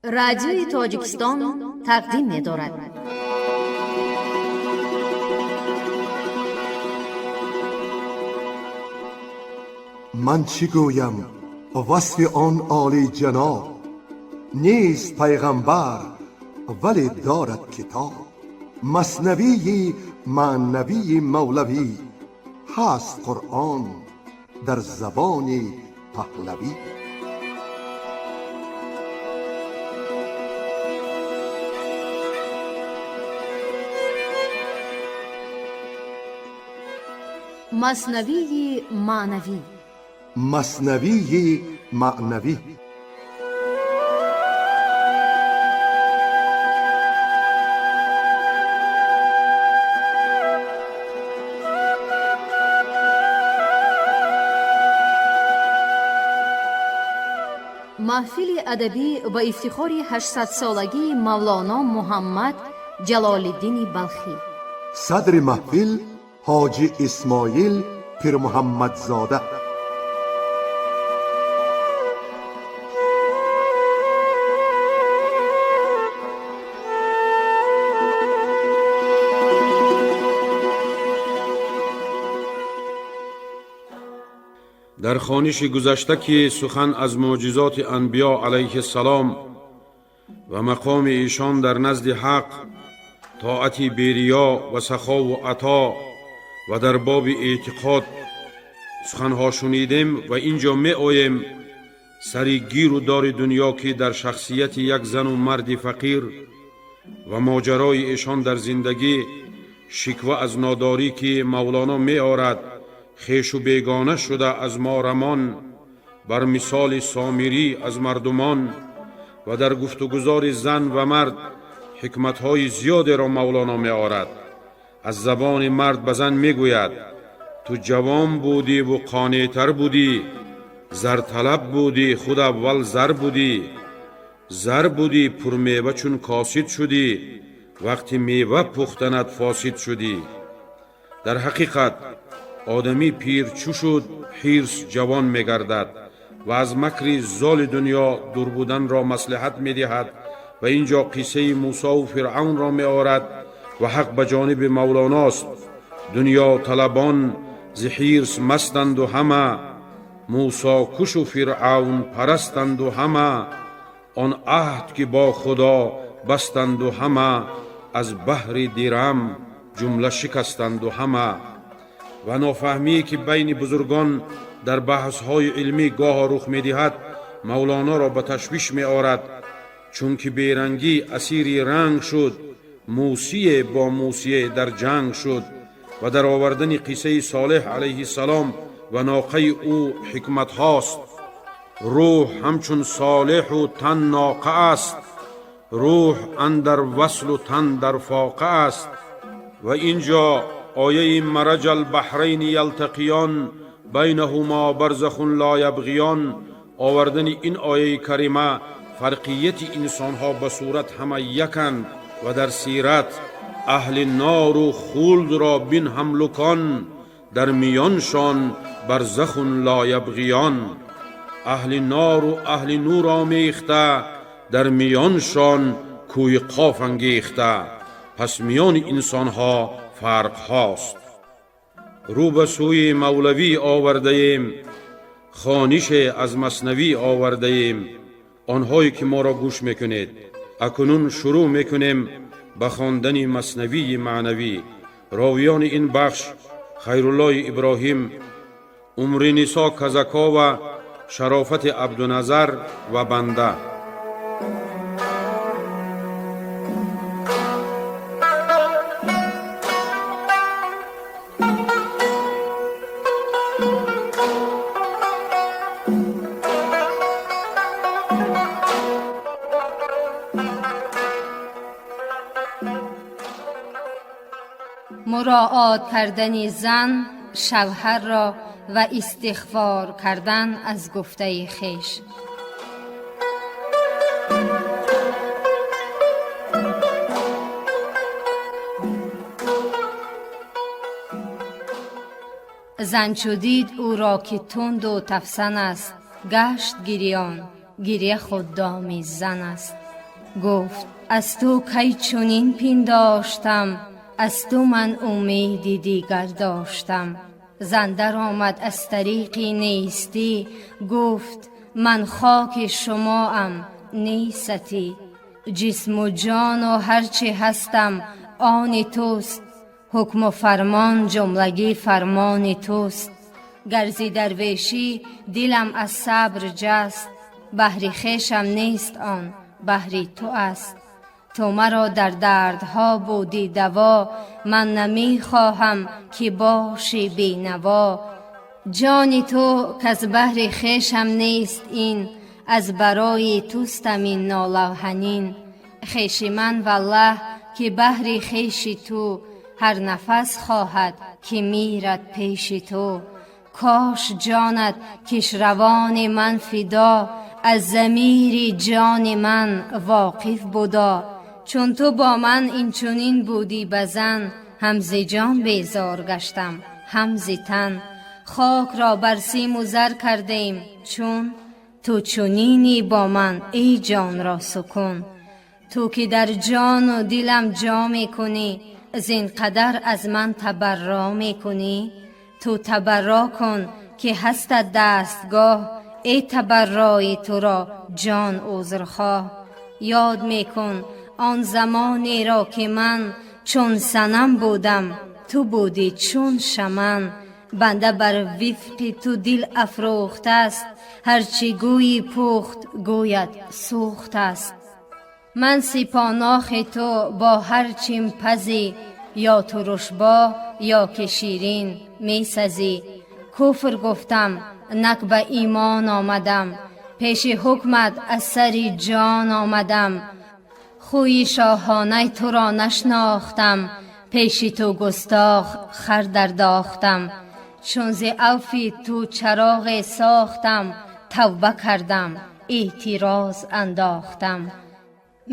Радиои Тоҷикистон тақдим медорад. Ман чӣ гӯям васфи он олиҷаноб? Нест пайғамбар, вале дорад китоб. Маснавии маънавии мавлавӣ ҳаст, Қуръон дар забони паҳлавӣ. Маснавии маънавӣ. Маснавии маънавӣ. Маҳфили адабӣ ба ифтихори 800-солагии Мавлоно Муҳаммад Ҷалолиддини Балхӣ. Садри маҳфил Ҳоҷи Исмоил Пирмуҳаммадзода. Дар хониши гузашта, ки сухан аз мӯъҷизоти анбиё алайҳиссалом ва мақоми эшон дар назди Ҳақ, тоати бериё ва сахову ато ва дар боби эътиқод суханҳо шунидем, ва ин ҷо меоем сари гиру дори дунё, ки дар шахсияти як зану марди фақир ва моҷарои эшон дар зиндагӣ, шиква аз нодорӣ, ки Мавлоно меорад: хешу бегона шуда аз мо рамон, бар мисоли Сомирӣ аз мардумон. Ва дар гуфтугузори зан ва мард ҳикматҳои зиёдеро Мавлоно меорад. Аз забони мард ба зан мегӯяд: ту ҷавон будиву қонеътар будӣ, зарталаб будӣ, худ аввал зар будӣ, зар будӣ пурмева, чун косид шудӣ, вақти мева пухтанат фосид шудӣ. Дар ҳақиқат, одамӣ пир чӯ шуд, ҳирс ҷавон мегардад ва аз макри золи дунё дур буданро маслиҳат медиҳад. Ва ин ҷо қиссаи Мусову Фиръавнро меорад ва ҳақ ба ҷониби Мавлоност. Дунёталабон зи ҳирс мастанду ҳама, Мусо кушу Фиръавн парастанду ҳама, он аҳд ки бо Худо бастанду ҳама, аз баҳри дирам ҷумла шикастанду ҳама. Ва нофаҳмие ки байни бузургон дар баҳсҳои илмӣ гоҳо рух медиҳад, Мавлоноро ба ташвиш меорад: чунки берангӣ асири ранг шуд, Мусие бо Мусие дар ҷанг шуд. Ва дар овардани қиссаи Солеҳ алайҳиссалом ва ноқаи ӯ ҳикматҳост. Рӯҳ ҳамчун Солеҳу тан ноқа аст, рӯҳ андар васлу тан дар фоқа аст. Ва ин ҷо ояи مرج البحرین یلتقیان بینهما برزخ لا یبغیان. Овардани ин ояи карима, фарқияти инсонҳо ба сурат ҳама яканд ва дар сират аҳли нору хулдро бин ҳамлукон, дар миёншон برزخ لا یبغیان. Аҳли нору аҳли нур омехта, дар миёншон кӯи Қоф ангехта. Пас миёни инсонҳо фарқ ҳост. Рӯ ба сӯи мавлавӣ овардаем, хонише аз маснавӣ овардаем. Онҳое ки моро гӯш мекунед, акнун шурӯъ мекунем ба хондани маснавии маънавӣ. Ровиёни ин бахш Хайруллои Иброҳим, Умринисо Казакова, Шарофати Абдуназар ва банда. مراعات کردن زن شوهر را و استغفار کردن از گفته خویش. زن چو دید او را که تند و تفسن است، گشت گریان، گریه خود دام زن است. Гуфт аз ту кай чунин пиндоштам, аз ту ман умеди дигар доштам. Зан даромад аз тариқи нестӣ, гуфт ман хоки шумоам нестӣ. Ҷисму ҷону ҳарчи ҳастам они туст, ҳукму фармон ҷумлагӣ фармони туст. Гар зи дарвешӣ дилам аз сабр ҷаст, баҳри хешам нест он баҳри ту аст. Ту маро дар дардҳо будӣ даво, ман намехоҳам ки бошӣ бенаво. Ҷони ту каз баҳри хешам нест ин, аз барои тустам ин нолавҳанин. Хеши ман валлаҳ ки баҳри хеши ту, ҳар нафас хоҳад ки мирад пеши ту. Кош ҷонат кишравони ман фидо, аз замири ҷони ман воқиф буда. Чун ту бо ман инчунин будӣ ба зан, ҳам зи ҷон безор гаштам ҳам зи тан. Хок ро бар симу зар кардем чун ту чунинӣ бо ман эй ҷон ро сукун. Ту ки дар ҷону дилам ҷо мекунӣ, зин қадар аз ман табарро мекунӣ. Ту табарро кун ки ҳастат дастгоҳ, эй табаррои туро ҷон узрхоҳ. Ёд мекун он замонеро ки ман чун санам будам, ту будӣ чун шаман. Банда бар вифқи ту дил афрӯхтааст, ҳарчи гӯйи пухт гӯяд сӯхтааст. Ман сипонохи ту бо ҳар чим пазӣ, ё турушбо ё ки ширин месазӣ. Куфр гуфтам нак ба имон омадам, пеши ҳукмат аз сари ҷон омадам. Хӯи шоҳонаи туро нашнохтам, пеши ту густох хар дардохтам. Чун зи авфи ту чароғе сохтам, тавба кардам эътироз андохтам.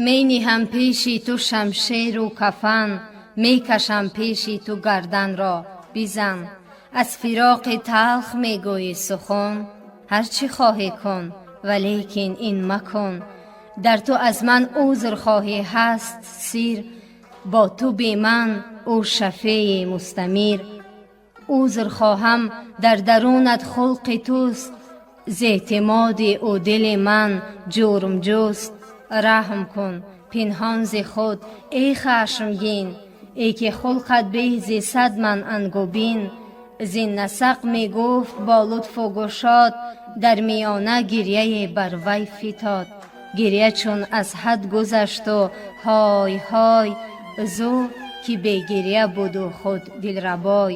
Мениҳам пеши ту шамшеру кафан, мекашам пеши ту гарданро бизан. Аз фироқи талх мегӯӣ сухан, ҳарчи хоҳӣ кун валекин ин макун. Дар ту аз ман узр хоҳӣ ҳаст сир, бо ту бе ман ӯ шафеи мустамир. Узр хоҳам дар дарунат хулқи туст, зи эътимоди ӯ дили ман ҷурм ҷуст. Раҳм кун пинҳон зи худ эй хашмгин, эй ки хулқат беҳ зи сад ман ангубин. Зин насақ мегуфт бо лутфу гушод, дар миёна гирьяе бар вай фитод. Гирья чун аз ҳад гузашту ҳой ҳой, зу ки бегирья буду худ дилрабой.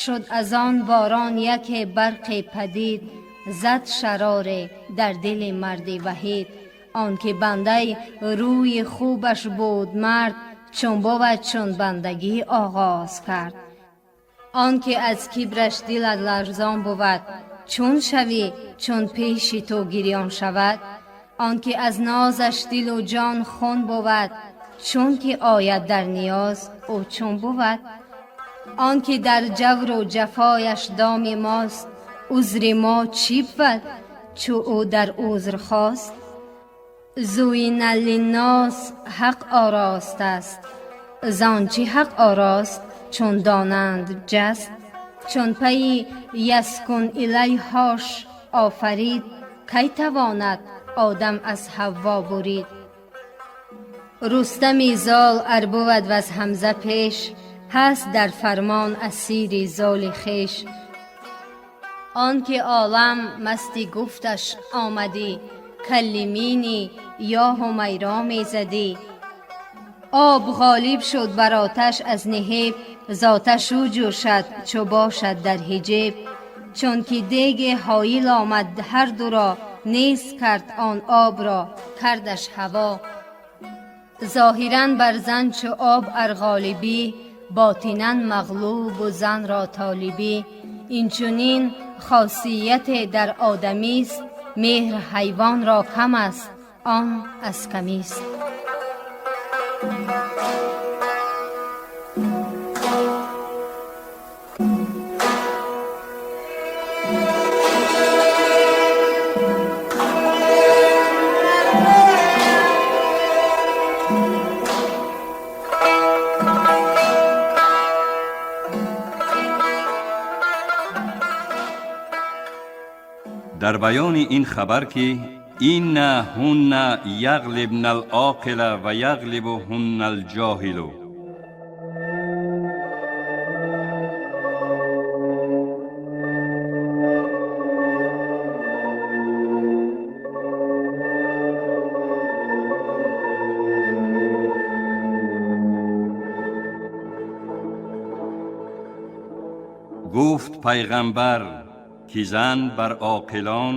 Шуд аз он борон яке барқе падид, зад шароре дар дили марди ваҳид. Он ки бандаи рӯи хубаш буд мард, чун бувад чун бандагӣ оғоз кард. Он ки аз кибраш дилат ларзон бувад, чун шавӣ чун пеши ту гирён шавад. Он ки аз нозаш дилу ҷон хун бувад, чун ки ояд дар ниёз ӯ чун бувад. Он ки дар ҷавру ҷафояш доми мост, узри мо чӣ бувад чу ӯ дар узр хост. Зуйина линнос ҳақ оростааст, зон чӣ ҳақ орост чун донанд ҷаст. Чун пайи яскун илайҳош офарид, кай тавонад одам аз ҳавво бурид. Рустами зол ар бувад ваз ҳамза пеш, ҳаст дар фармон асири золи хеш. Он ки олам масти гуфташ омадӣ, каллимини ё ҳумайро мезадӣ. Об ғолиб шуд бар оташ аз наҳиб, зоташ ӯ ҷӯшад чу бошад дар ҳиҷоб. Чунки деге ҳоил омад ҳар дуро, нест кард он обро кардаш ҳаво. Зоҳиран бар зан чу об ар ғолибӣ, ботинан мағлубу занро толибӣ. Инчунин хосияте дар одамист, меҳр ҳайвонро кам аст он аз камист. Дар баёни ин хабар ки иннаҳунна яғлибна алоқила ва яғлибуҳунна алҷоҳилу. Гуфт пайғамбар ки зан бар оқилон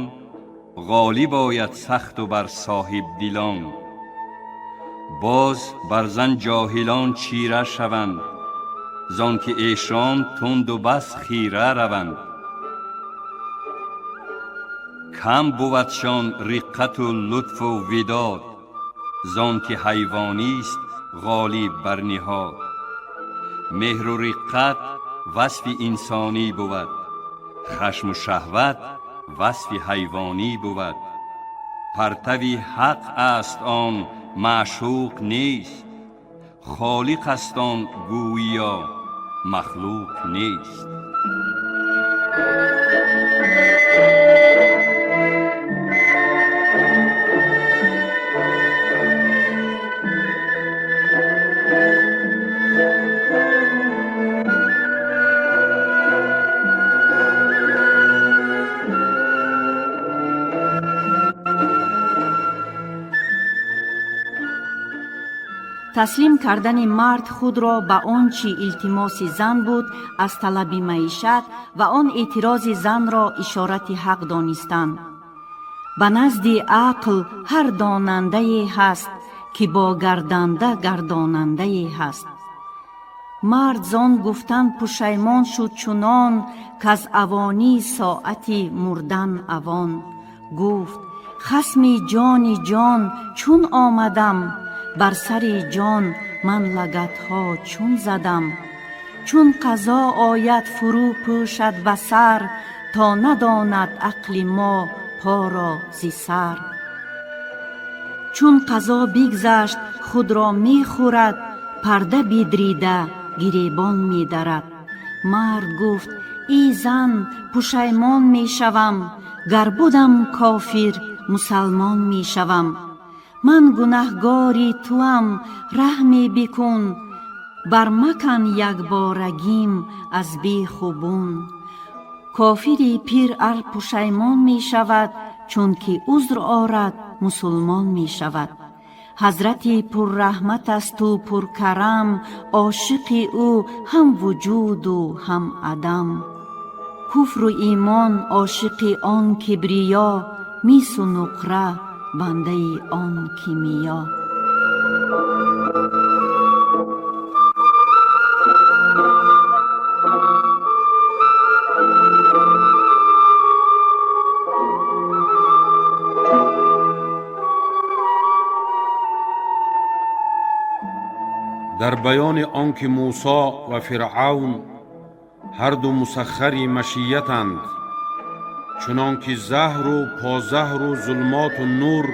ғолиб ояд сахту бар соҳибдилон. Боз бар зан ҷоҳилон чира шаванд, зон ки эшон тунду бас хира раванд. Кам бувадшон риққату лутфу видод, зон ки ҳайвонист ғолиб бар ниҳод. Меҳру риққат васфи инсонӣ бувад, хашму шаҳват васфи ҳайвонӣ бувад. Партави ҳақ аст он, маъшуқ нест, холиқ аст он гӯё махлуқ нест. Таслим кардани мард худро ба он чӣ илтимоси зан буд аз талаби маишат ва он эътирози занро ишорати ҳақ донистан. Ба назди ақл ҳар донандае ҳаст, ки бо гарданда гардонандае ҳаст. Мард зон гуфтан пушаймон шуд чунон, каз авонӣ соати мурдан авон. Гуфт: хасми ҷони ҷон чун омадам, бар сари ҷон ман лагатҳо чун задам. Чун қазо ояд фурӯ пӯшад ба сар, то надонад ақли мо поро зи сар. Чун қазо бигзашт худро мехӯрад, парда бидрида гиребон медарад. Мард гуфт: и зан, пушаймон мешавам, гар будам кофир мусалмон мешавам. Ман гунаҳгори туам, раҳме бикун, бар макан якборагим аз беху бун. Кофири пир ар пушаймон мешавад, чунки узр орад мусулмон мешавад. Ҳазрати пурраҳмат асту пуркарам, ошиқи ӯ ҳам вуҷуду ҳам адам. Куфру имон ошиқи он кибриё, мису нуқра бандаи он кимиё. Дар баёни он ки Мусо ва Фиръавн ҳарду мусаххари машиятанд, чунон ки заҳру позаҳру зулмоту нур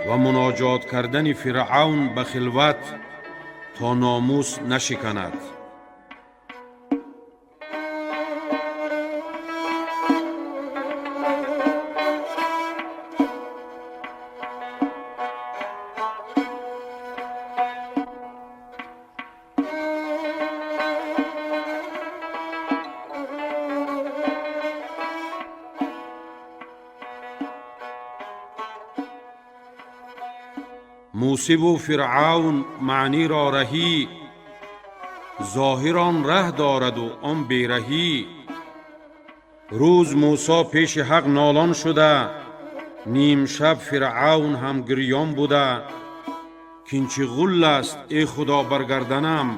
ва муноҷот кардани Фиръавн ба хилват то номус нашиканад. Мусиву Фиръавн маъниро раҳӣ, зоҳир он раҳ дораду он бераҳӣ. Рӯз Мусо пеши ҳақ нолон шуда, нимшаб Фиръавн ҳам гирён буда. Кин чӣ ғулл аст, э худо, баргарданам,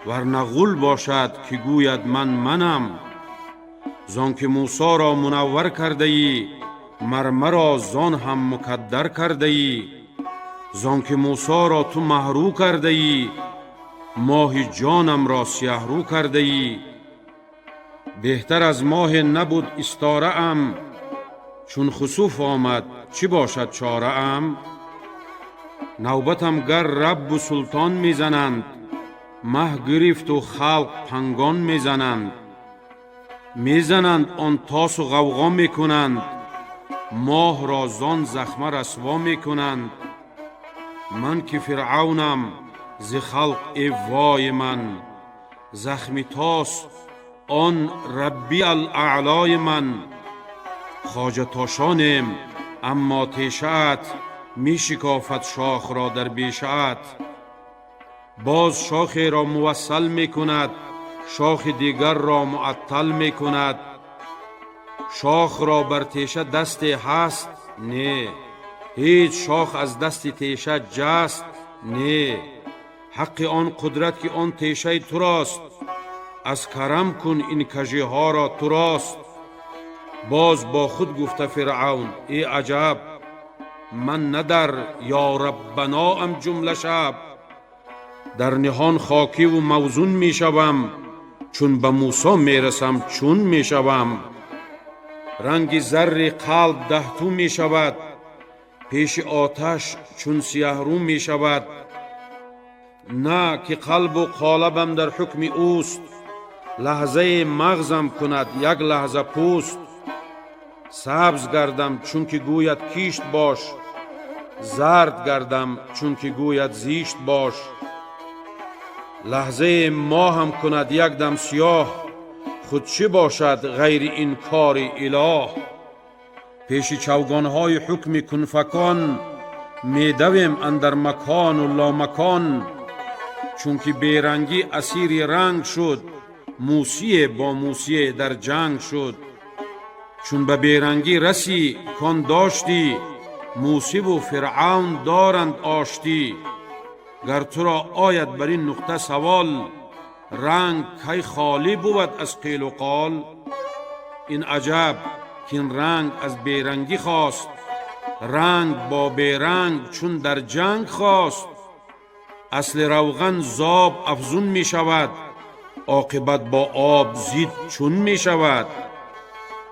варна ғул бошад ки гӯяд ман манам. Зон ки Мусоро мунаввар кардаӣ, мармаро зон ҳам мукаддар кардаӣ. Зон ки Мусоро ту маҳрӯ кардаӣ, моҳи ҷонамро сиёҳрӯ кардаӣ. Беҳтар аз моҳе набуд истораам, чун хусуф омад чӣ бошад чораам? Навбатам гар раббу султон мезананд, маҳ гирифту халқ пангон мезананд. Мезананд он тосу ғавғо мекунанд, Моҳ ро зон захма расво мекунанд. Ман ки Фиръавнам зи халқ, э вой ман, захми тос он рабби алаълои ман. Хоҷа тошонем, аммо тешаат мешикофад шохро дар бешаат. Боз шохеро мувассал мекунад, шохи дигарро муаттал мекунад. Шохро бар теша дасте ҳаст? Не. Ҳеҷ шох аз дасти теша ҷаст? Не. Ҳаққи он қудрат ки он тешаи турост, аз карам кун ин кажиҳоро ту рост. Боз бо худ гуфта Фиръавн: э аҷаб, ман на дар ё раббаноам ҷумла шаб. Дар ниҳон хокиву мавзун мешавам, чун ба Мусо мерасам, чун мешавам. Ранги зарри қалб даҳту мешавад, пеши оташ чун сияҳрӯ мешавад. На ки қалбу қолабам дар ҳукми ӯст, лаҳзае мағзам кунад, як лаҳза пӯст. Сабз гардам, чунки гӯяд кишт бош, зард гардам, чунки гӯяд зишт бош. Лаҳзае моҳам кунад якдам сиёҳ, худ чӣ бошад ғайри ин кори илоҳ? Пеши чавгонҳои ҳукми кунфакон медавем андар макону ломакон. Чунки берангӣ асири ранг шуд, Мусие бо Мусие дар ҷанг шуд. Чун ба берангӣ расӣ, кон доштӣ, Мусиву Фиръавн доранд оштӣ. Гар туро ояд бар ин нуқта савол, ранг кай холӣ бувад аз қилу қол? Ин аҷаб, кин ранг аз берангӣ хост, ранг бо беранг чун дар ҷанг хост. Асли равған зоб афзун мешавад, оқибат бо об зид чун мешавад.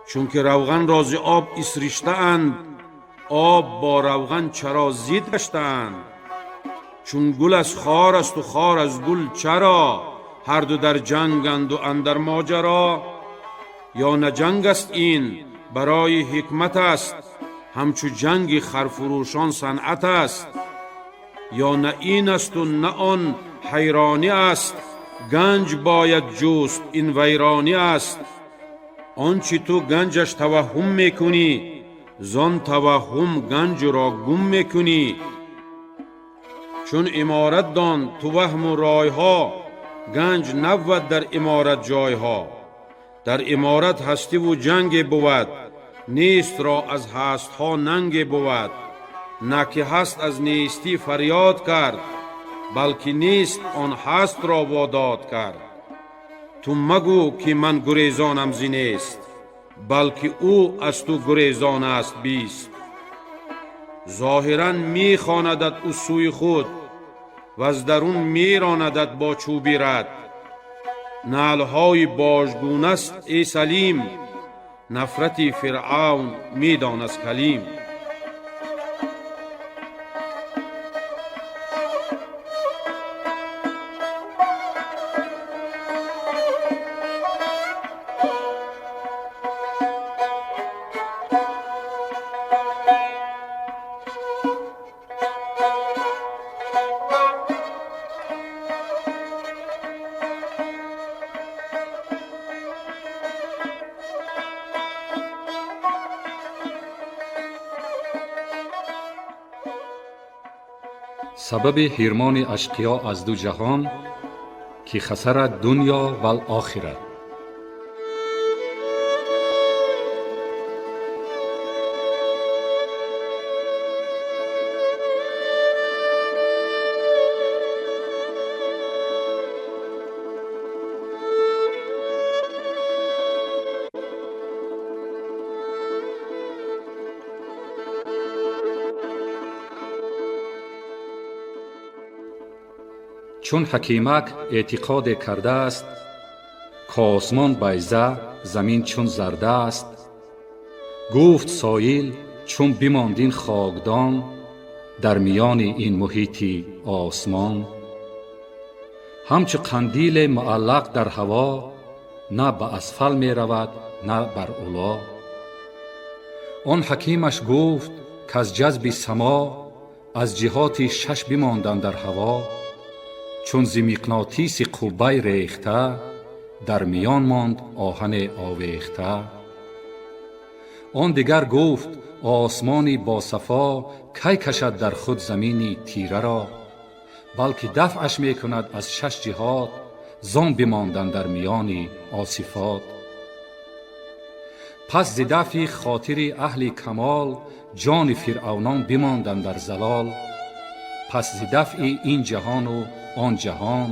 Чунки равғанро зи об исриштаанд, об бо равған чаро зид гаштаанд? Чун гул аз хор асту хор аз гул, чаро ҳарду дар ҷанганду андар моҷаро? Ё на ҷанг аст ин, барои ҳикмат аст, ҳамчу ҷанги харфурӯшон санъат аст. Ё на ин асту на он, ҳайронӣ аст, ганҷ бояд ҷуст, ин вайронӣ аст. Он чи ту ганҷаш таваҳҳум мекунӣ, зон таваҳҳум ганҷро гум мекунӣ. Чун иморат дон ту ваҳму ройҳо, ганҷ набвад дар иморат ҷойҳо. Дар иморат ҳастиву ҷанге бувад, нестро аз ҳастҳо нанге бувад. На ки ҳаст аз нестӣ фарёд кард, балки нест он ҳастро водод кард. Ту магӯ ки ман гурезонам зи нест, балки ӯ аз ту гурезон аст бист. Зоҳиран мехонадат ӯ сӯи худ, ваз дарун меронадат бо чӯби рад. Наълҳои божгунаст, э Салим, нафрати Фиръавн медонад Калим. Сабаби ҳирмони ашқиё аз ду ҷаҳон, ки хасарат дунё вал охират. Чун ҳакимак эътиқоде кардааст, космон байза, замин чун зарда аст. Гуфт соил: чун бимонд ин хокдон дар миёни ин муҳити осмон, ҳамчу қандиле муаллақ дар ҳаво, на ба асфал меравад, на бар уло. Он ҳакимаш гуфт, каз ҷазби само аз ҷиҳоти шаш бимондам дар ҳаво. Чун зи миқнотиси қуббай рехта, дар миён монд оҳане овехта. Он дигар гуфт, осмони босафо кай кашад дар худ замини тира ро, балки дафъаш мекунад аз шаш ҷиҳот, зон бимондан дар миёни осифот. Пас зи дафъи хотири аҳли камол, ҷони фиръавнон бимондан дар залол. Пас зи дафъи ин ҷаҳону он ҷаҳон,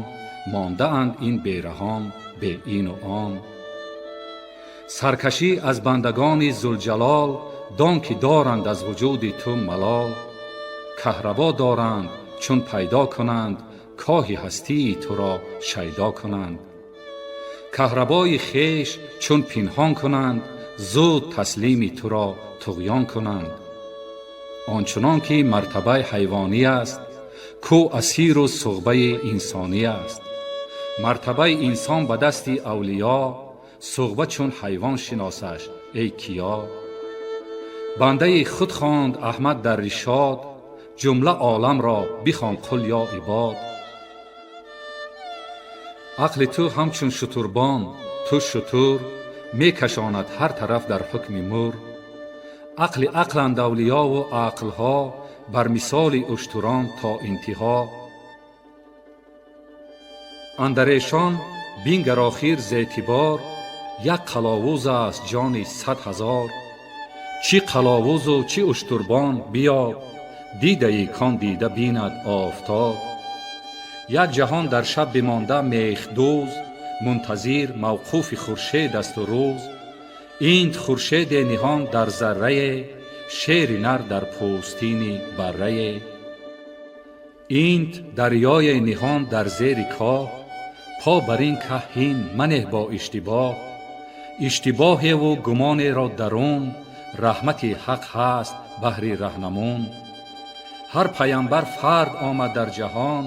мондаанд ин бераҳон бе ину он. Саркашӣ аз бандагони Зулҷалол, дон ки доранд аз вуҷуди ту малол. Каҳрабо доранд, чун пайдо кунанд, коҳи ҳастии туро шайдо кунанд. Каҳрабои хеш чун пинҳон кунанд, зуд таслими туро туғён кунанд. Ончунон ки мартабаи ҳайвонӣ аст, кӯ асиру суғбаи инсонӣ аст. Мартабаи инсон ба дасти авлиё, суғба чун ҳайвон шиносаш, эй киё. Бандаи худ хонд Аҳмад дар Ришод, ҷумла оламро бихон қул ё ибод. Ақли ту ҳамчун шутурбон, ту шутур, мекашонад ҳар тараф дар ҳукми мур. Ақли ақланд авлиёву ақлҳо, бар мисоли уштурон то интиҳо. Андар эшон бингар охир зэътибор, як қаловуз аст ҷони 100 000. Чӣ қаловузу чӣ уштурбон биёб, дидаи кон дида бинад офтоб. Як ҷаҳон дар шаб бимонда мехдӯз, мунтазир мавқуфи хуршед асту рӯз. Инт хуршеде ниҳон дар заррае, шери нар дар пӯстини баррае. Инт дарёе ниҳон дар зери коҳ, по бар ин каҳ ҳин манеҳ бо иштибоҳ. Иштибоҳеву гумонеро дарун, раҳмати ҳақ ҳаст баҳри раҳнамун. Ҳар паямбар фард омад дар ҷаҳон,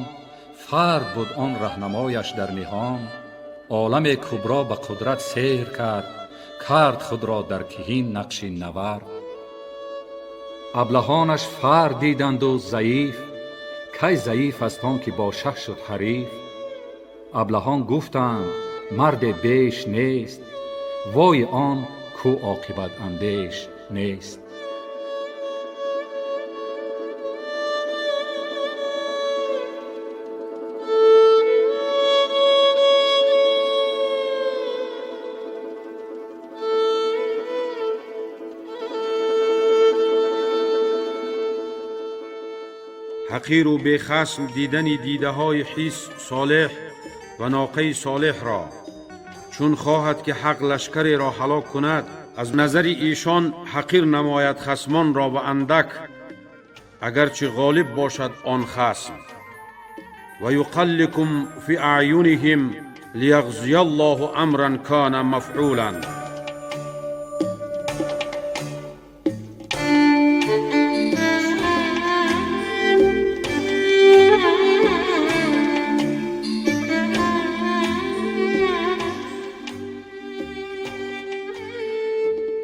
фард буд он раҳнамояш дар ниҳон. Оламе кубро ба қудрат сеҳр кард, кард худро дар киҳин нақши навард. Аблаҳонаш фард диданду заиф, кай заиф аст он ки бо шаҳ шуд ҳариф. Аблаҳон гуфтанд, марде беш нест, вои он кӯ оқибатандеш нест. Ҳақиру бехасм дидани дидаҳои ҳис солеҳ ва ноқаи солеҳро, чун хоҳад ки ҳақ лашкареро ҳалок кунад, аз назари эшон ҳақир намояд хасмонро ва андак, агарчи ғолиб бошад он хасм. Ва юқалликум фи аъюниҳим лияғзия Аллоҳу амран кана мафъулан.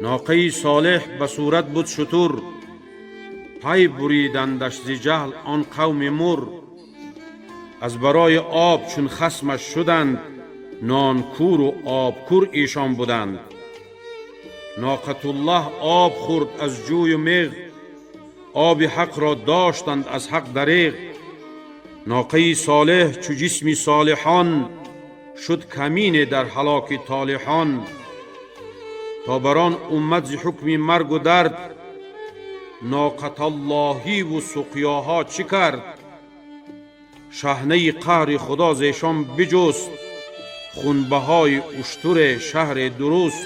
Ноқаи солеҳ ба сурат буд шутур, пай буридандаш зи ҷаҳл он қавми мур. Аз барои об чун хасмаш шуданд, нонкӯру обкӯр эшон буданд. Ноқатуллоҳ об хӯрд аз ҷӯю меғ, оби ҳақро доштанд аз ҳақ дареғ. Ноқаи солеҳ чу ҷисми солиҳон шуд камине дар ҳалоки толиҳон. То бар он уммат зи ҳукми маргу дард, ноқаталлоҳиву суқёҳо чӣ кард? Шаҳнаи қаҳри худо зешон биҷуст, хунбаҳои уштуре шаҳре дуруст.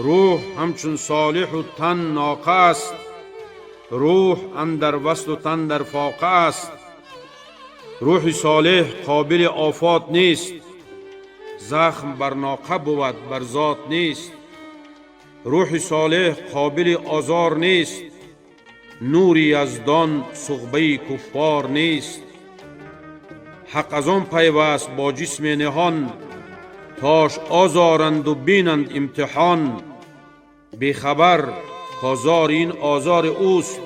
Рӯҳ ҳамчун солиҳу тан ноқа аст, рӯҳ андар васлу тан дар фоқа аст. Рӯҳи солеҳ қобили офот нест, захм бар ноқа бувад, бар зот нест. Рӯҳи солеҳ қобили озор нест, нури яздон суғбаи куффор нест. Ҳақ аз он пайваст бо ҷисми ниҳон, тош озоранду бинанд имтиҳон. Бехабар Козор ин озор ӯст,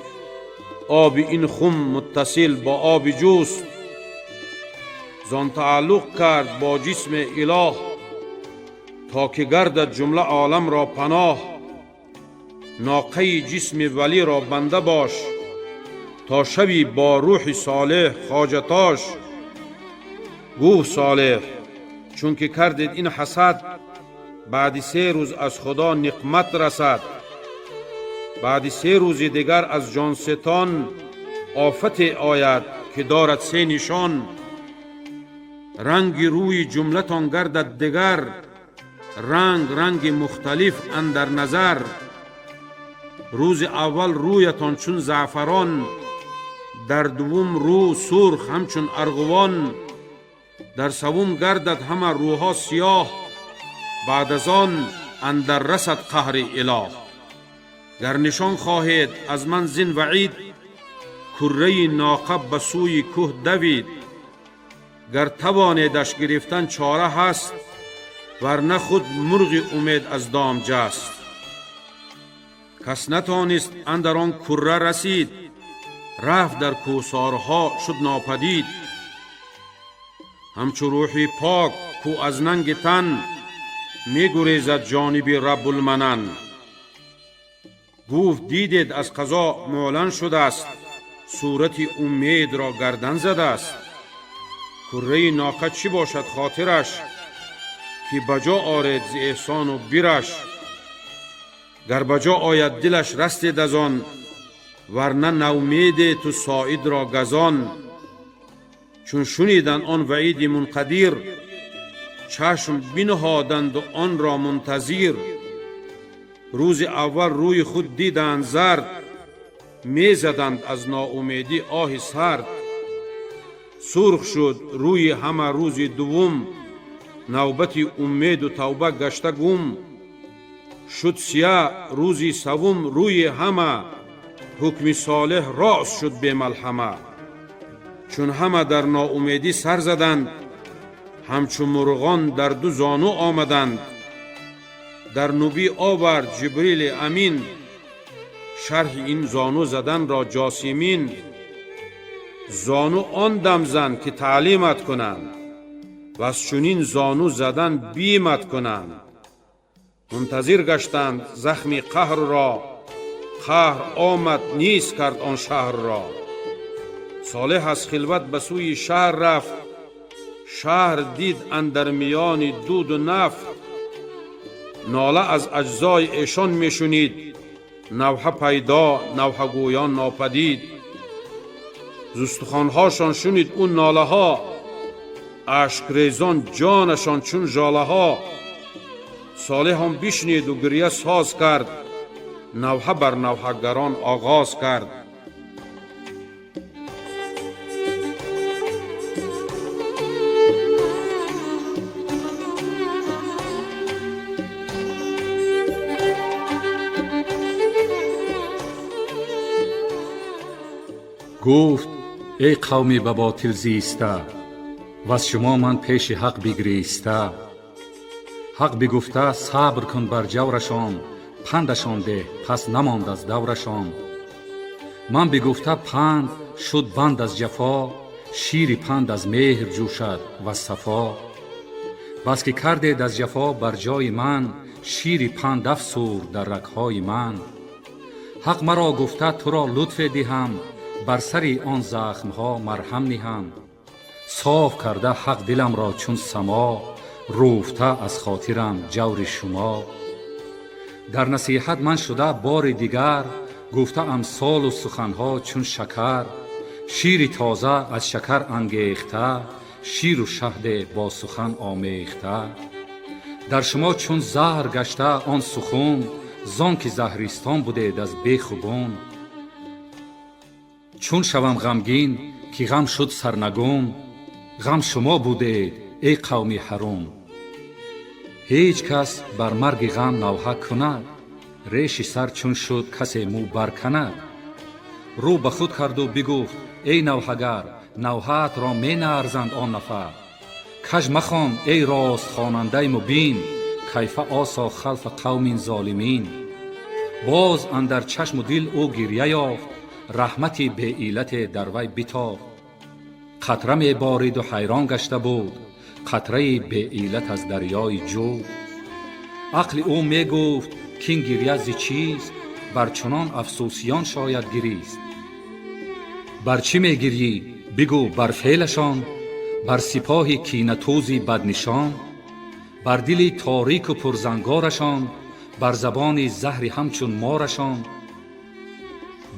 оби ин хум муттасил бо оби ҷӯст. Зон тааллуқ кард бо ҷисми илоҳ, то ки гардад ҷумла олам ро паноҳ. Ноқаи ҷисми валӣ ро банда бош, то шавӣ бо рӯҳи солеҳ хоҷатош. Гуфт солеҳ: чунки кардед ин ҳасад, баъди 3 рӯз аз Худо ниқмат расад. Баъди 3 рӯзи дигар аз ҷонсетон офате ояд, ки дорад 3 нишон. Ранги рӯи ҷумлатон гардад дигар, ранг ранги мухталиф андар назар. Рӯзи аввал рӯятон чун заъфарон, дар дуввум рӯ сурх ҳамчун арғувон. Дар севум гардад ҳама рӯҳо сиёҳ, баъд аз он андар расад қаҳри илоҳ. Гар нишон хоҳед аз ман зин ваъид, курраи ноқа ба сӯи кӯҳ давид. Гар тавонедаш гирифтан чора ҳаст, варна худ мурғи умед аз дом ҷаст. Кас натонист андар он курра расид, рафт дар кӯҳсорҳо шуд нопадид. Ҳамчу рӯҳи пок кӯ аз нанги тан мегурезад ҷониби Раббулманан. Гуфт: дидед аз қазо муълан шудааст, сурати умедро гардан задааст. Курраи ноқа чӣ бошад хотираш, ки ба ҷо оред зи эҳсону бираш. Гар ба ҷо ояд дилаш растед аз он, варна навмеде ту соидро газон. Чун шуниданд он ваъиди мунқадир, чашм бинҳоданду онро мунтазир. Рӯзи аввал рӯи худ диданд зард, мезаданд аз ноумедӣ оҳи сард. Сурх шуд рӯи ҳама рӯзи дуввум, навбати умеду тавба гашта гум. Шуд сия рӯзи севум рӯи ҳама, ҳукми солеҳ рост шуд бемалҳама. Чун ҳама дар ноумедӣ сар заданд, ҳамчу мурғон дар ду зону омаданд. Дар нубӣ овард Ҷибрили амин, шарҳи ин зону заданро ҷосимин. Зону он дам зан, ки таълимат кунанд, ваз чунин зону задан бимат кунанд. Мунтазир гаштанд захми қаҳрро, қаҳр омад низ кард он шаҳрро. Солеҳ аз хилват ба сӯи шаҳр рафт, шаҳр дид андар миёни дуду нафт. Нола аз аҷзои эшон мешунид, навҳа пайдо, навҳагӯён нопадид. Зустухонҳошон шунид ӯ нолаҳо, ашкрезон ҷонашон чун жолаҳо. Солеҳон бишниду гирья соз кард, навҳа бар навҳагарон оғоз кард. Гуфт: эй қавми ба ботил зиста, ваз шумо ман пеши ҳақ бигриста. Ҳақ бигуфта: сабр кун бар ҷаврашон, пандашон деҳ, пас намонд аз даврашон. Ман бигуфта: панд шуд банд аз ҷафо, шири панд аз меҳр ҷӯшад ва сафо. Бас ки кардед аз ҷафо бар ҷои ман, шири панд афсурд дар рагҳои ман. Ҳақ маро гуфта: туро лутфе диҳам, бар сари он захмҳо марҳам ниҳам. Соф карда ҳақ диламро чун само, рӯфта аз хотирам ҷаври шумо. Дар насиҳат ман шуда бори дигар, гуфта амсолу суханҳо чун шакар. Шири тоза аз шакар ангехта, ширу шаҳде бо сухан омехта. Дар шумо чун заҳр гашта он сухун, зон ки заҳристон будед аз беху бун. Чун шавам ғамгин, ки ғам шуд сарнагун, ғам шумо будед, эй қавми ҳарум. Ҳеҷ кас бар марги ғам навҳа кунад, реши сар чун шуд касе мӯ барканад. Рӯ ба худ карду бигуфт: эй навҳагар, навҳаатро менаарзанд он нафар. Каж махон, эй рост хонандаи мубин, кайфа осо халфа қавмин золимин. Боз андар чашму дил ӯ гирья ёфт, раҳмати беиллате дар вай битофт. Қатра мебориду ҳайрон гашта буд, қатраи беиллат аз дарёи ҷуд. Ақли ӯ мегуфт, кин гирья зи чист, бар чунон афсӯсиён шояд гирист. Бар чӣ мегирйӣ, бигӯ, бар феълашон, бар сипоҳи кинатӯзи баднишон, бар дили торику пурзангорашон, бар забони заҳри ҳамчун морашон,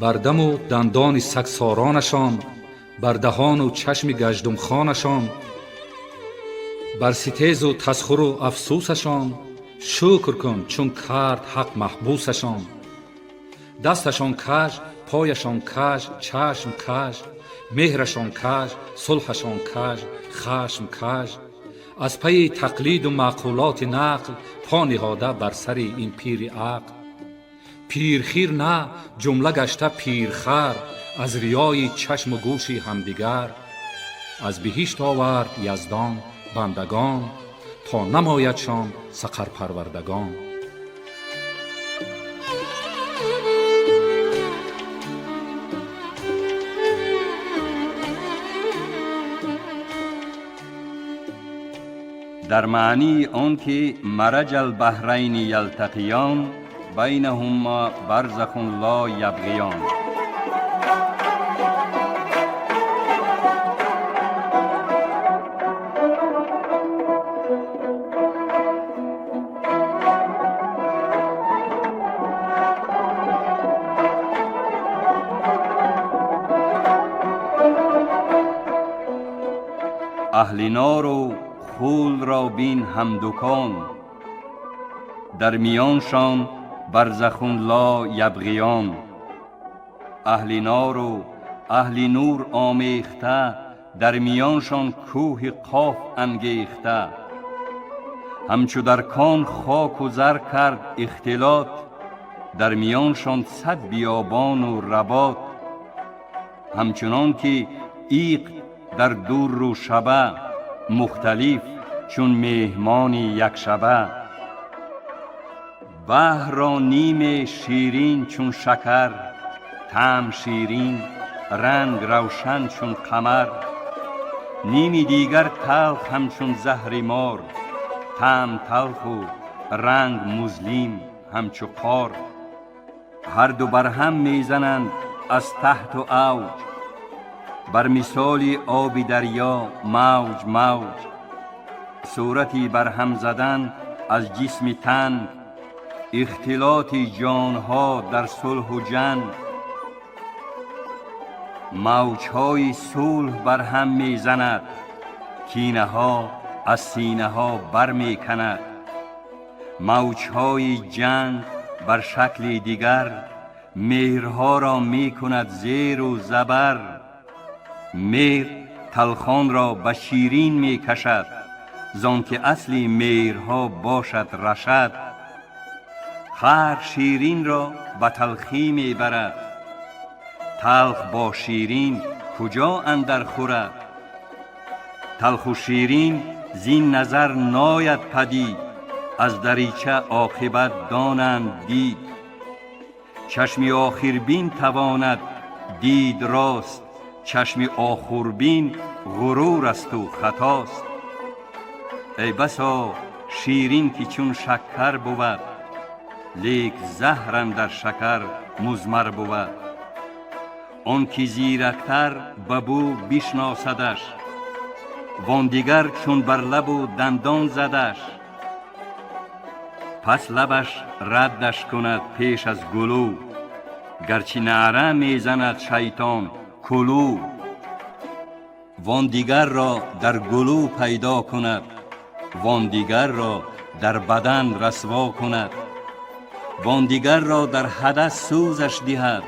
бар даму дандони сагсоронашон, бар даҳону чашми гаҷдумхонашон, бар ситезу тасхуру афсӯсашон. Шукр кун, чун кард ҳақ маҳбусашон. Дасташон каж, пояшон каж, чашм каж, меҳрашон каж, сулҳашон каж, хашм каж. Аз пайи тақлиду маъқулоти нақл по ниҳода бар сари ин пири ақл. Пирхир на, ҷумла гашта пирхар аз риёи чашму гӯши ҳамдигар. Аз биҳишт овард Яздон бандагон, то намоядшон сақарпарвардагон. Дар маънии он ки марҷ албаҳрайни ялтақиён байнаҳума барзахун ло ябғиён. Аҳли нору хул ро бин ҳамдукон, дар миёншон барзахун ло ябғиён. Аҳли нору аҳли нур омехта, дар миёншон кӯҳи Қоф ангехта. Ҳамчу дар кон хоку зар кард ихтилот, дар миёншон сад биёбону работ. Ҳамчунон ки иқ дар дурру шаба, мухталиф чун меҳмони якшаба. Баҳрро ниме ширин чун шакар, таъм ширин, ранг равшан чун қамар. Ними дигар талх ҳамчун заҳри мор, таъм талху ранг музлим ҳамчу қор. Ҳарду барҳам мезананд аз таҳту авҷ, бар мисоли оби дарё мавҷ мавҷ. Сурати барҳам задан аз ҷисми тан, ихтилоти ҷонҳо дар сулҳу ҷанг. Мавҷҳои сулҳ барҳам мезанад, кинаҳо аз синаҳо бармеканад. Мавҷҳои ҷанг бар шакли дигар, меҳрҳоро мекунад зеру забар. Меҳр талхонро ба ширин мекашад, зон ки асли меҳрҳо бошад рашад. Хар ширинро ба талхӣ мебарад, талх бо ширин куҷо андар хӯрад? Талху ширин зин назар нояд падид, аз дарича оқибат донанд дид. Чашми охирбин тавонад дид рост, чашми охурбин ғурур асту хатост. Эй басо ширин ки чун шаккар бувад, лек заҳр андар шакар музмар бувад. Он ки зирактар ба бӯ бишносадаш, вон дигар чун бар лабу дандон задаш. Пас лабаш раддаш кунад пеш аз гулӯ, гарчи наъра мезанад шайтон кулӯ. Вон дигарро дар гулӯ пайдо кунад, вон дигарро дар бадан расво кунад. Вон дигарро дар ҳадас сӯзаш диҳад,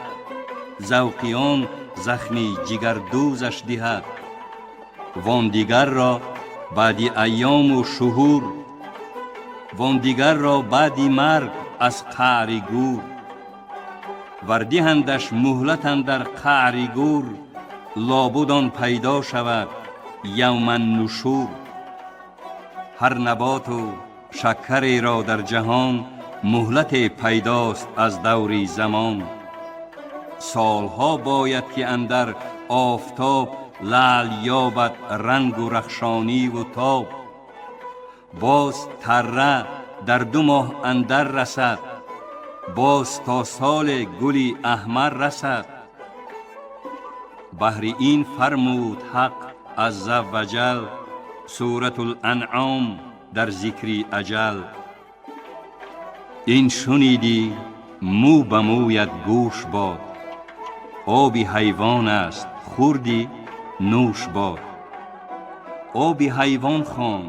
завқи он захми ҷигардӯзаш диҳад. Вон дигарро баъди айёму шуҳур, вон дигарро баъди марг аз қаъри гӯр. Вар диҳандаш муҳлат андар қаъри гӯр, лобуд он пайдо шавад явман нушур. Ҳар наботу шаккареро дар ҷаҳон Муҳлате пайдост аз даври замон. Солҳо бояд ки андар офтоб лаъл ёбад рангу рахшониву тоб. Боз тарра дар 2 моҳ андар расад, боз то соли гули аҳмар расад. Баҳри ин фармуд ҳақ азза ва ҷал суратул анъом дар зикри аҷал. Ин шунидӣ мӯ ба мӯят гӯш бод, оби ҳайвон аст хурди нӯш бод. Оби ҳайвон хон,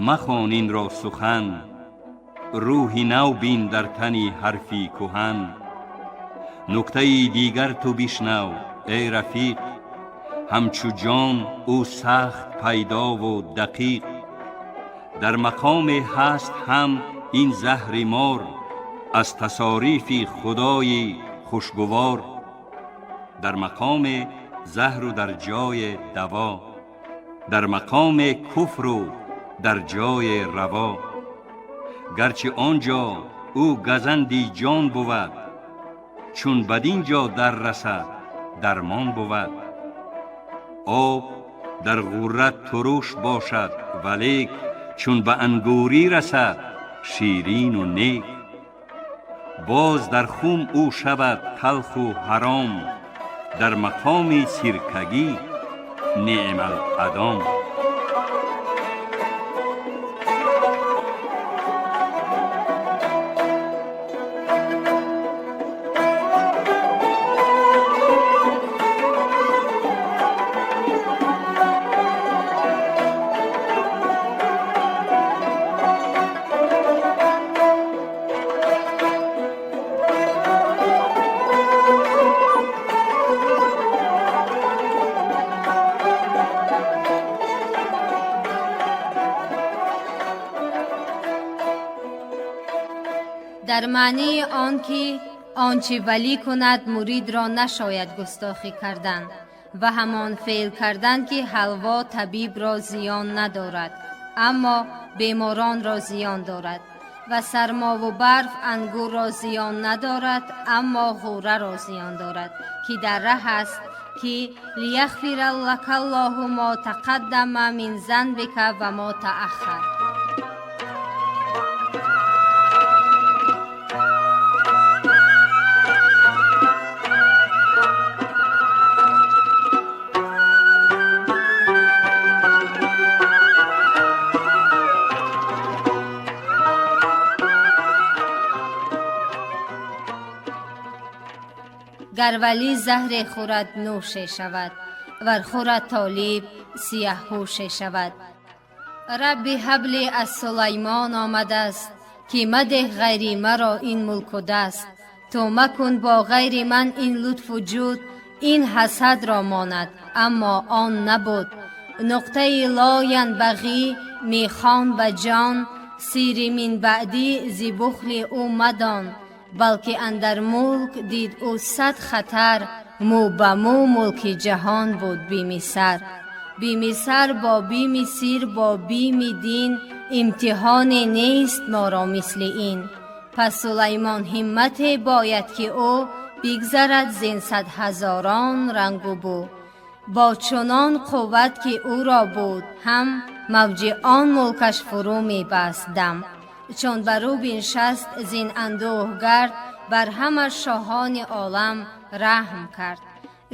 махон инро сухан, рӯҳи нав бин дар тани ҳарфи куҳан. Нуктаи дигар ту бишнав, эй рафиқ, ҳамчу ҷон ӯ сахт пайдову дақиқ. Дар мақоме ҳаст ҳам ин заҳри мор, аз тасорифи худои хушгувор. Дар мақоме заҳру дар ҷои даво, дар мақоме куфру дар ҷои раво. Гарчи он ҷо ӯ газанди ҷон бувад, чун бадин ҷо дар расад дармон бувад. Об дар ғуррат туруш бошад, валек чун ба ангурӣ расад ширину нек. Боз дар хум ӯ шавад талху ҳаром, дар мақоми сиркагӣ неъмаладом. Дар маънии он ки он чӣ валӣ кунад муридро нашояд густохӣ кардан ва ҳамон феъл кардан ки ҳалво табибро зиён надорад, аммо беморонро зиён дорад ва сармову барф ангурро зиён надорад, аммо ғӯраро зиён дорад, ки дар раҳ аст ки лияғфира лакаллоҳу мо тақаддама мин занбика ва мо тааххар. Гар валӣ заҳре хӯрад нӯше шавад, вар хӯрад толиб сиёҳҳӯше шавад. Рабби ҳабли аз Сулаймон омадааст, ки мадеҳ ғайри маро ин мулку даст. Ту макун бо ғайри ман ин лутфу ҷуд, ин ҳасадро монад, аммо он набуд. Нуқтаи ло янбағӣ мехон ба ҷон, сири мин баъдӣ зи бухли ӯ мадон, балки андар мулк дид ӯ 100 хатар, мӯ ба мӯ мулки ҷаҳон буд бими сар. Бими сар бо бими сир бо бими дин, имтиҳоне нест моро мисли ин. Пас Сулаймон ҳиммате бояд ки ӯ бигзарад зин 100 ҳазорон рангу бӯ. Бо чунон қувват ки ӯро буд ҳам, мавҷи он мулкаш фурӯ мебаст дам. Чун бар ӯ биншаст зин андӯҳ гард, бар ҳама шоҳони олам раҳм кард.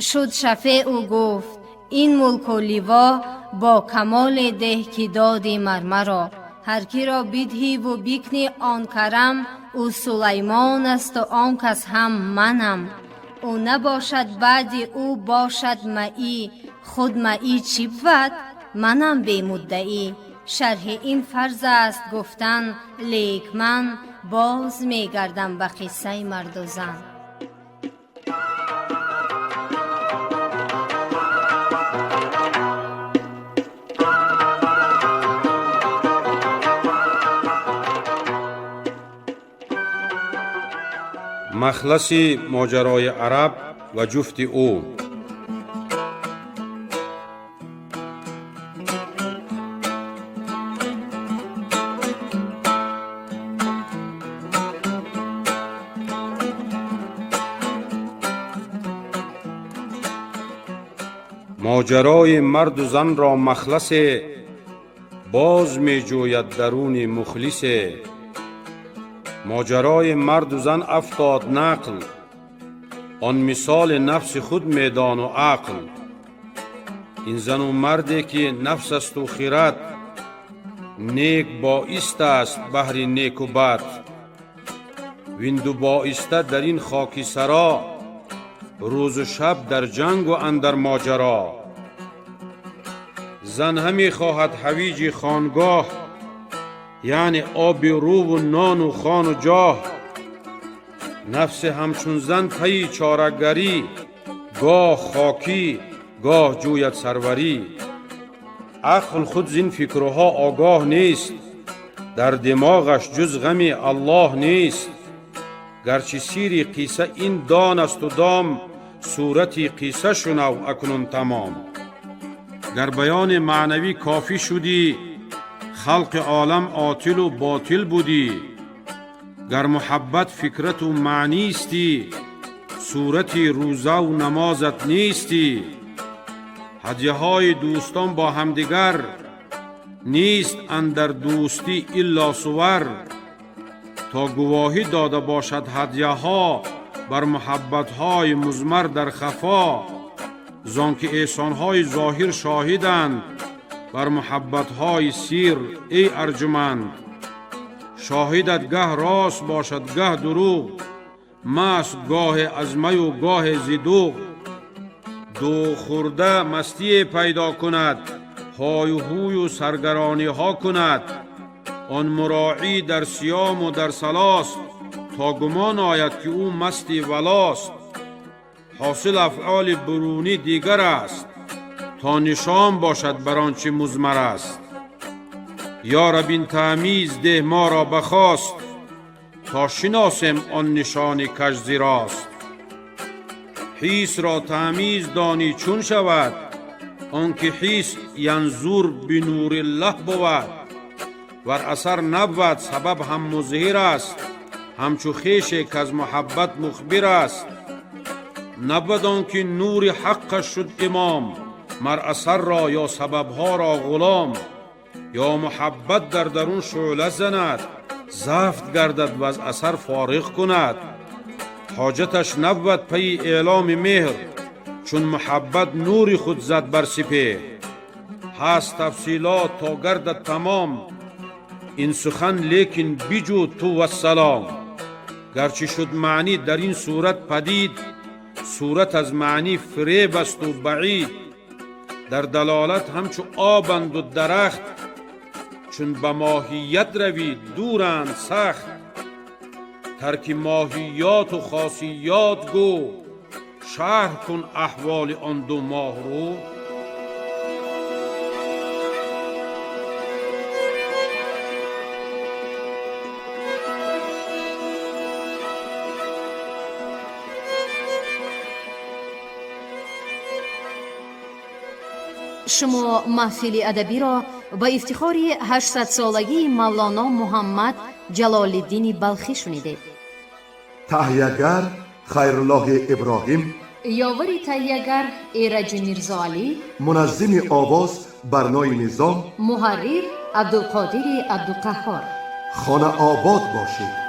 Шуд шафеъ ӯ гуфт ин мулку ливо бо камоле деҳ ки доди мармаро. Ҳар киро бидҳиву бикни он карам, ӯ Сулаймон асту он кас ҳам манам. Ӯ набошад баъди ӯ бошад маӣ, худ маӣ чӣ бувад манам бемуддаӣ. Шарҳи ин фарз аст гуфтан, лек ман боз мегардам ба қиссаи марду зан. Махласи моҷарои араб ва ҷуфти ӯ. Моҷарои марду занро махласе боз меҷӯяд даруни мухлисе. Моҷарои марду зан афтод нақл, он мисоли нафси худ медону ақл. Ин зану марде ки нафс асту хирад, нек боист аст баҳри неку бад. Вин ду боиста дар ин хоки саро, рӯзу шаб дар ҷангу андар моҷаро. Зан ҳаме хоҳад ҳавиҷи хонгоҳ, яъне оби рӯву нону хону ҷоҳ. Нафси ҳамчун зан пайи чорагарӣ, гоҳ хокӣ, гоҳ ҷӯяд сарварӣ. Ақл худ зин фикрҳо огоҳ нест, дар димоғаш ҷуз ғами Аллоҳ нест. Гарчи сири қисса ин донасту дом, сурати қисса шунав акнун тамом. Гар баёни маънавӣ кофӣ шудӣ, халқи олам отилу ботил будӣ. Гар муҳаббат фикрату маънистӣ, сурати рӯзаву намозат нестӣ. Ҳадяҳои дӯстон бо ҳамдигар нест андар дӯстӣ илло сувар. То гувоҳӣ дода бошад ҳадяҳо бар муҳаббатҳои музмар дар хафо. Зон ки эҳсонҳои зоҳир шоҳиданд бар муҳаббатҳои сир, эй арҷуманд. Шоҳидат гаҳ рост бошад, гаҳ дурӯғ, маст гоҳе аз маю гоҳе зи дӯғ. Дӯғ хӯрда мастие пайдо кунад, ҳою ҳую саргарониҳо кунад. Он муроӣ дар сиёму дар салост, то гумон ояд ки ӯ масти валост. Ҳосил афъоли бурунӣ дигар аст, то нишон бошад бар он чи музмар аст. Ё раб, ин таъмиз деҳ моро бахост, то шиносем он нишони каж зи рост. Ҳисро таъмиз донӣ чун шавад, он ки ҳис янзур бинуриллаҳ бувад. Вар асар набвад, сабаб ҳам музҳир аст, ҳамчу хеше каз муҳаббат мухбир аст. Набвад он ки нури ҳаққаш шуд имом, мар асарро ё сабабҳоро ғулом. Ё муҳаббат дар дарун шӯъла занад, зафт гардад ваз асар фориғ кунад. Ҳоҷаташ набвад пайи эъломи меҳр, чун муҳаббат нури худ зад бар сипеҳр. Ҳаст тафсилот то гардад тамом, ин сухан лекин биҷӯ ту вассалом. Гарчи шуд маънӣ дар ин сурат падид, сурат аз маънӣ фиреб асту баъид. Дар далолат ҳамчу обанду дарахт, чун ба моҳият равӣ дуранд сахт. Тарки моҳиёту хосиёт гӯ, шарҳ кун аҳволи он ду моҳрӯ. Шумо маҳфили адабиро ба ифтихори 800-солагии Мавлоно Муҳаммад Ҷалолиддини Балхӣ шунидед. Таҳиягар Хайруллоҳи Иброҳим, ёвари таҳиягар Эраҷи Мирзоалӣ, муназзими овоз Барнои Низом, муҳаррир Абдулқодири Абдуқаҳҳор. Хона обод бошед.